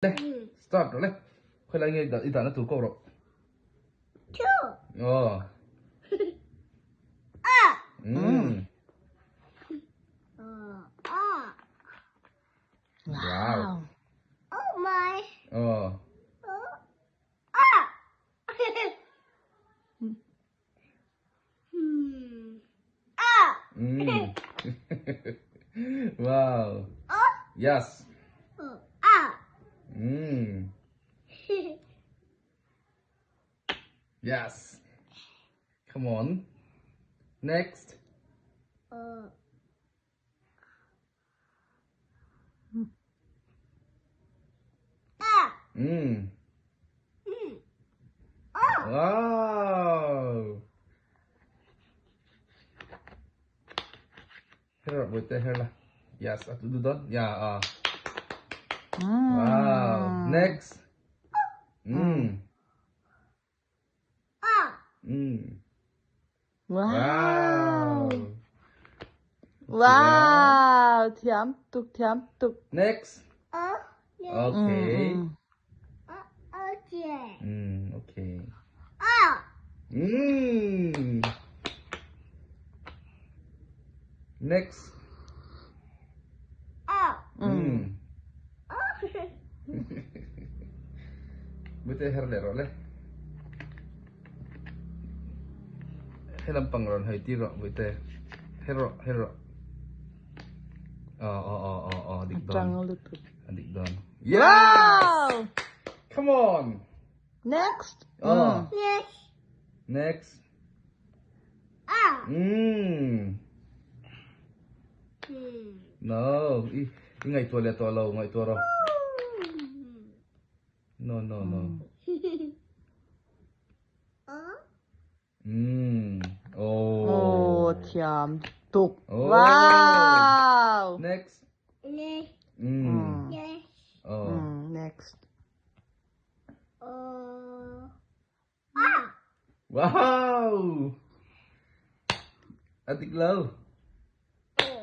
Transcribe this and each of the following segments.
Le start rawh le khawilai nge i dahna tur kawk rawh. Two. Aw. Ah. Mm. Ah. Wow. Oh my. Aw. Oh. Ah. Hmm. Ah. Mm. Wow. Oh. Yes. Oh. Ah. Mm. Yes. Come on. Next. Oh. Ah. Mm. Mm. Oh. Wow. Her rawh te her la. Yes, a tu don. Yeah, ah. Wow. Next. Mm. Ah. Mm. Wow. Wow. Wow, thiam tuk, thiam tuk. Next. Oh. Okay. Mm. Oh. Okay. Mm, okay. Ah. Mm. Next. Ah. Mm. Oh. Bute her leh rawh le. He lampang rawn hawi tir rawh Bute. Her rawh, her rawh. Aw, aw, aw, aw, aw, dik dawn. Atang lutuk. A dik dawn. Yes! Wow! Come on! Next. Aw. Next. Next. Ah. Mm. Hmm. No, i i ngaihtuah leh tawh lo, ngaihtuah rawh. No, no, no. Oh. Mm. Oh. Oh, thiam tuk. Oh. Wow! Next. Next. Mm. Next. Oh. Mm, next. Oh. Ah. Wow! A dik lo.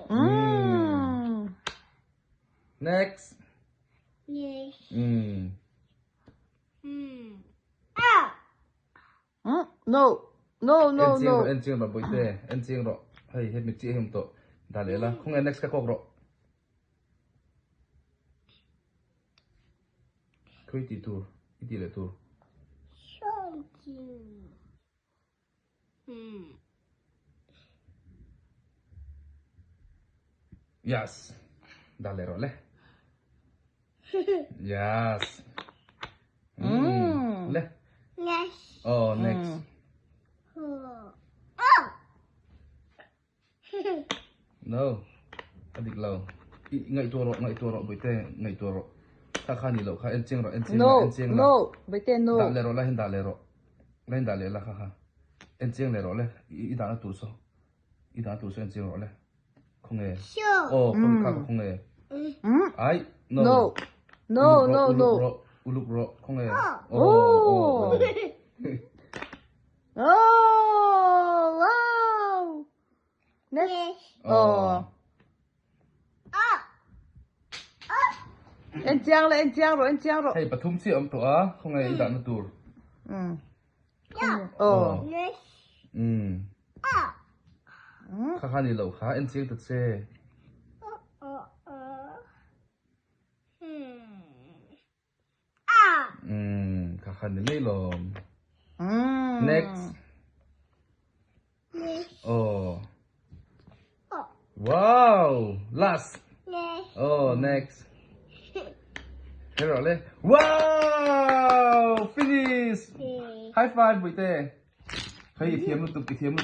Mm. Next. Next. Mm. Hmm. Ah. Mm, no. No, no, En chiang no. rawh, en chiang rawh Bawihte. En chiang rawh. Hei, hemi chiah hi awm tawh. Dah leh la. Khawnge next ka kawk rawh. Khawi tih tur, i tih leh tur. Yes. Dah leh rawh le. Yes. Mm. Le. Yes. Oh, next. Oh. No. A dik lo. I ngaihtuah rawh, ngaihtuah rawh Bawihte, ngaihtuah rawh. Kha kha ni loh kha, en chiang rawh, en chiang la, No, en chiang la. no, Bawihte no. Dah leh rawh la, hin dah leh rawh. La hin dah leh la kha kha. En chiang leh rawh le. I i dahna tur saw. I dahna tur saw en chiang rawh le. Khawnge. Sure. Aw, khawnge kha kha khawnge. Mm. Ai, no. No. No, Uluk no, rawh, no. uluk rawh, uluk rawh. Khawnge. Oh. Aw, aw, aw. Oh, wow. Next. Yes. Oh. Ah. Ah. En chiang le, en chiang rawh, en chiang rawh. Hei pathum chiah awm tawh a, khawnge i dahna tur. Mm. Yeah. Oh. Yes. Mm. Ah. Mm. Kha kha ni loh kha, en chiang ta che. Oh, oh, oh. Hmm. Ah. Mm, kha kha ni mai lawm. Mm. Next. Next. Oh. Oh. Wow. Last. Next. Oh, next. Thế rồi lên. Wow! Finish. High five Bụi Tê. Thấy thiếm một tục, thiếm một.